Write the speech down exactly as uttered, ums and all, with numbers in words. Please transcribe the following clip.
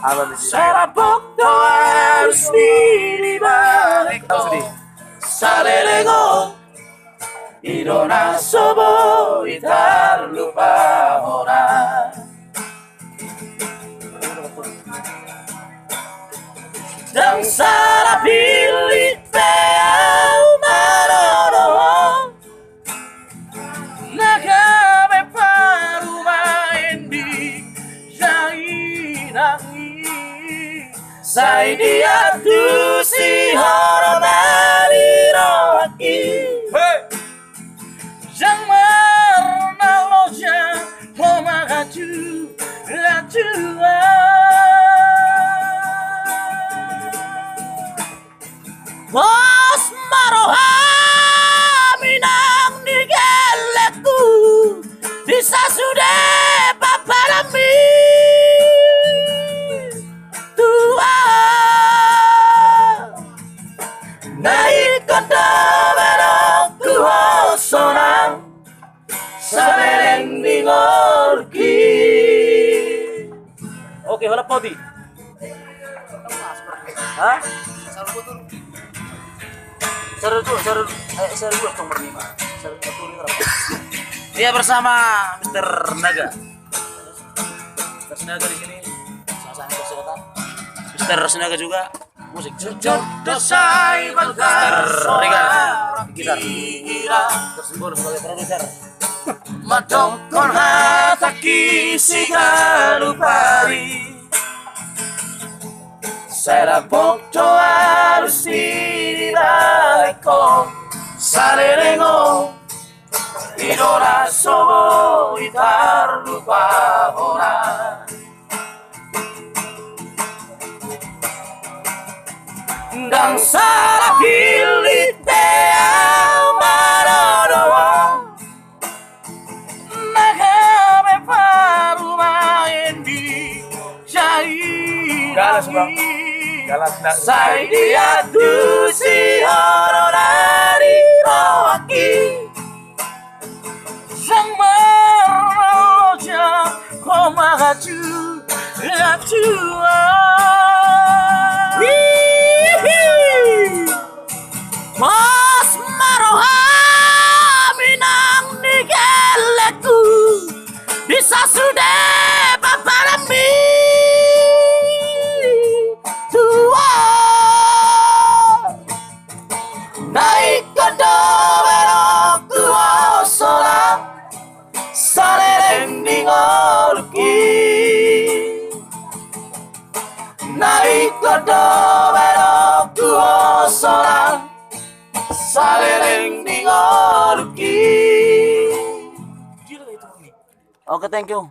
Sarampok do arus ni dibahen ho saleleng on, i do na so boi tarlupa hona. Ndang sala pillit pe ahu manodo ho, na gabe parumaen di jainang i. Sai diantusi ho do nari rohangki. Ndang marnaloja ho mangaturaturan. Pos ma roham inang ni gellengku, di sasude paparanmi tu ahu. Na ingkon do berokku ho sonang, saleleng ni ngolungki. Oke, holan poti. Hah? Seru tuh, seru, eh, seru dua tong berlima. Seru satu liter. Iya, bersama Mister Naga. Mister Naga di sini. Sama-sama Mister Naga juga. Musik. Jujur do sai balga Mister Regar, gitar. Mister Simbolo sebagai produser. Mandokkon hatangki siganup ari. Sarampok do arus ni dibahen ho saleleng on, i do na so boi tarlupa hona. Ndang sala pillit pe ahu manodo ho, na gabe parumaen di jainang i. Galas, Bang. Galas, nak. Sai diantusi ho do nari rohangki. Ndang marnaloja ho mangaturaturan. Pos ma roham inang ni gellengku, di sasude paparanmi tu ahu. Na ingkon do berokku ho sonang, saleleng ni ngolungki. Na ingkon do berokku ho sonang, saleleng ni ngolungki. Oke, thank you.